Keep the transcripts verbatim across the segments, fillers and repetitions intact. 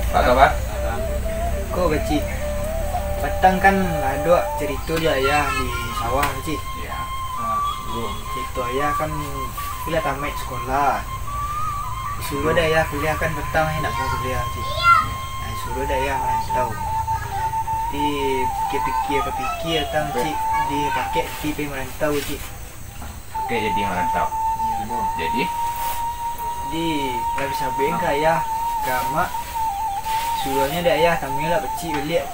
Apo kabar? Ko, Kacik. Patang kan ado carito jo ayah di sawah, Kacik. Iyo. Nah, carito ayah kan, lah tamaik sekolah. Disuruah dek ayah kuliah kan, patang indak mau kuliah, Kacik. Nah, disuruah dek ayah marantau. Tapi pikia-pikia, bapikia tang, Cik, dipakek ati pai marantau, Cik. Oke, jadi marantau. Iyo. Jadi? Jadi, lah bisa bengkah ayah ka amak. Suruahnyo dek ayah, kami lah kecik baliak.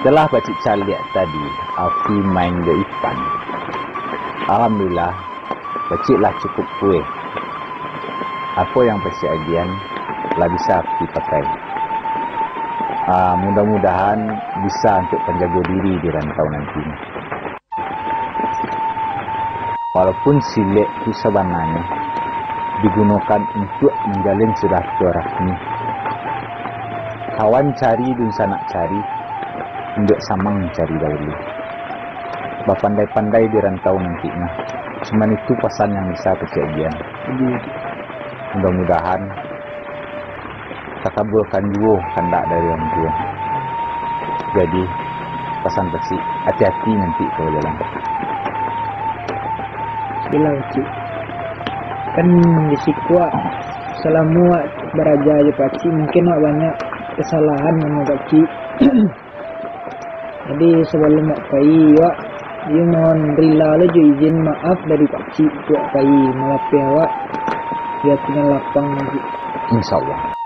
Setelah pacik caliak tadi, Afi main jo Ipan. Alhamdulillah, pacik lah cukup pueh. Apo yang pacik agiahan lah bisa Afi pakai. Ah, mudah-mudahan bisa untuak panjago diri di rantau nanti. Walaupun silek tu sabananyo digunokan untuak manjalin silaturahmi. Kawan cari, dunsanak cari, induak samang cari dahulu. Bapandai-pandai di rantau nanti mah. Cuman itu pasan yang bisa pacik agiahan. Mudah-mudahan takabulkan juo kandak dari urang tuo. Jadi, pasan pacik, ati-ati nanti kalau jalan. Bilang, Cik. Kan di siko, Wak, salamo awak baraja jo pacik, mungkin awak banyak kasalahan samo pacik. Jadi, sabalum awak pai, awak, iyo mohon rila lo jo izin maaf dari pacik, awak pai malapeh awak, biar tingga lapang, Cik. Insyaallah.